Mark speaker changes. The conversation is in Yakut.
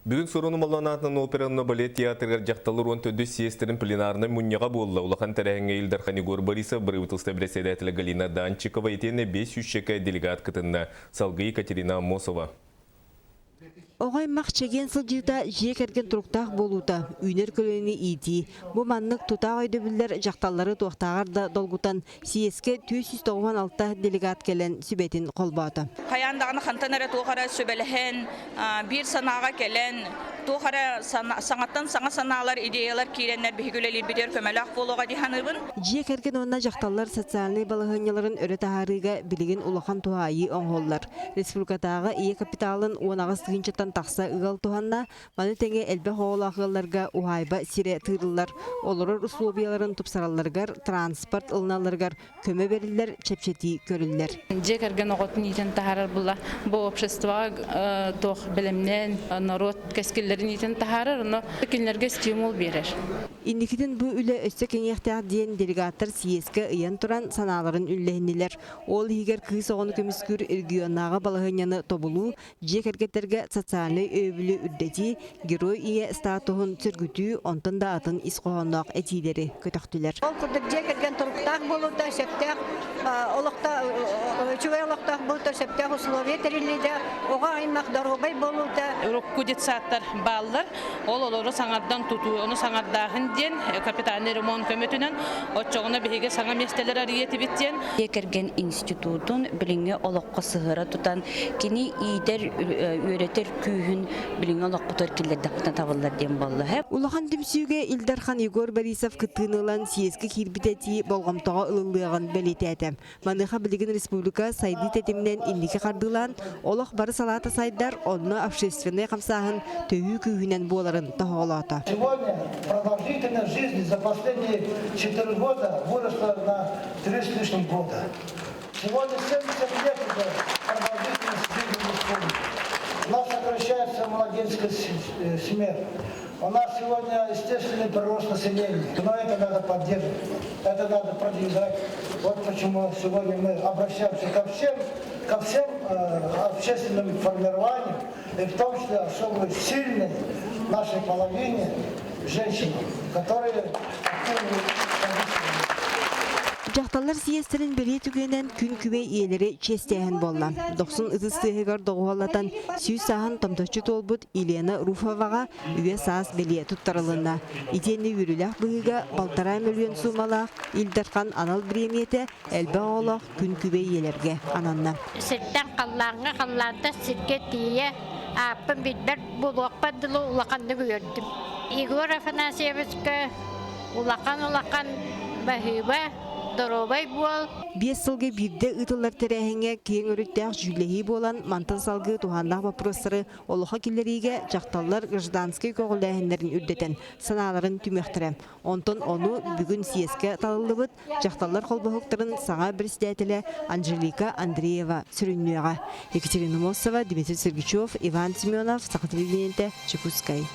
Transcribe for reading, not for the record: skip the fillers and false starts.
Speaker 1: Бүгүн Суруну Маллан аатынан опера уонна балет театрыгар дьахталлар 14 съезтэрин пленарнай мунньаҕа буолла. Улахан тэрээһиҥҥэ Ил Дархан Егор Борисов, бырабыыталыста бэрэссэдээтэлэ Галина Данчикова итиэннэ 500 делегат кытынна. Салгыы Екатерина Аммосова.
Speaker 2: Оҕо аймах чэгиэн сылдьыыта дьиэ кэргэн туруктаах буолуута, үүнэр көлүөнэни иитии. Бу маннык тутаах өйдөбүллэр дьахталлары туохтааҕар да долгутан, съезкэ 496 делегат кэлэн сүбэтин холбоото.
Speaker 3: Хайаан даҕаны хантан эрэ туох эрэ сүбэлэһэн, биир санааҕа кэлэн, туох эрэ саҥаттан саҥа санаалар, идеялар киирэннэр биһиги үлэлиирбитигэр көмөлөөх буолуоҕа дии саныыбын.
Speaker 2: Дьиэ кэргэн уонна дьахталлар социальнай балаһыанньаларын өрө таһаарыыга билигин улахан туһаайыы оҥоһуллар. Республикатааҕы ийэ капиталын 18 тыһыынчаттан тахса ыал туһанна, Маны тэҥэ элбэх оҕолоох ыалларга уһаайба сирэ тыырыллар, олорор условияларын тупсаралларыгар, транспорт ылыналларыгар көмө бэриллэр, чэпчэтии көрүллэр.
Speaker 4: Дьиэ кэргэн оҕотун иитэн таһаарар була бу обществоҕа туох бэлэмнээн норуот кэскиллэрин иитэн таһаарар, ону кинилэргэ стимул биэрэр.
Speaker 2: Инникитин бу үлэ өссө кэҥиэхтээх диэн делегаттар съезкэ ыйан туран санааларын үллэһиннилэр. Ол иһигэр кыыс оҕону көмүскүүр регионнааҕы балаһыанньаны тобулуу, Дьиэ кэргэттэргэ социальнай өйөбүлү үрдэтии, Герой ийэ статуһун сөргүтүү, онтон да атын ис хоһоонноох этиилэри көтөхтүлэр.
Speaker 5: Ол курдук дьиэ кэргэн туруктаах буолуута, сөптөөх олохто үчүгэй олохтоох буолуута, сөптөөх условия тэриллиитэ, оҕо аймах доруобай буолуута.
Speaker 4: Урукку детсадтар бааллар. Ол олору саҥардан тутуу, ону саҥардааһын диэн капитальный ремонт көмөтүнэн оччоҕуна биһиги саҥа миэстэлэр арыйа этибит диэн.
Speaker 6: Дьиэ кэргэн институтун билиҥҥи олоххо сыһыара тутан кини иитэр, үөрэтэр күүһүн билиҥҥи олохпутугар киллэрдэхпитинэ табыллар диэн буолла.
Speaker 2: Улахан түмсүүгэ Ил Дархан Егор Борисов кыттыыны ылан съезкэ киирбит этии болҕомтоҕо ылыллыаҕын бэлиэтээтэ. Маныаха билигин республика сайдыы тэтиминэн инники хардыылаан, олох бары салаата сайдар, онно общественнай хамсааһын төһүү күүһүнэн буоларын тоһоҕолоото.
Speaker 7: Сегодня продолжительность жизни за последние 4 года выросла на 3 с лишним года. Сегодня 70 лет уже продолжительность жизни в республике. У нас сокращается младенческая смерть. У нас сегодня естественный прирост населения, но это надо поддерживать, это надо продвигать. Вот почему сегодня мы обращаемся ко всем, ко всем э, общественным формированиям, и в том числе особо сильной нашей половине женщинам, которые активно
Speaker 2: Дьахталлар съезтэрин бэлиэ түгэнинэн күн күбэй ийэлэри чиэстээһин буолла. Дохсун ытыс тыаһыгар доҕуһуоллатан сүүс сааһын томточчу туолбут Елена Руфоваҕа үйэ саас бэлиэ туттарылынна. Итиэннэ үөрүүлээх быһыыга балтараа мөлүйүөн суумалаах Ил Дархан анал бириэмийэтэ элбэх оҕолоох күн күбэй ийэлэргэ ананна.
Speaker 8: Сиртэн халлааҥҥа, халлаантан сиргэ тиийэ ааппын билбэт буолуохпар дылы улаханнык үөрдүм. Егор Афанасьевичка улахан-улахан баһыыба, доруобай буол.
Speaker 2: Биэс сылга биирдэ ыытыллар тэрээһиҥҥэ киэҥ өрүттээх дьүүллэһии буолан, мантан салгыы туһааннаах боппуруостары олоххо киллэриигэ дьахталлар гражданскай көҕүлээһиннэрин үрдэтэн санааларын түмүөхтэрэ. Онтон ону бүгүн съезкэ талыллыбыт дьахталлар холбоһуктарын саҥа председателэ Анжелика Андреева сүрүннүөҕэ. Екатерина Мосова, Дмитрий Сергучев, Иван Семенов, Саха телевидениетэ, Чекускай.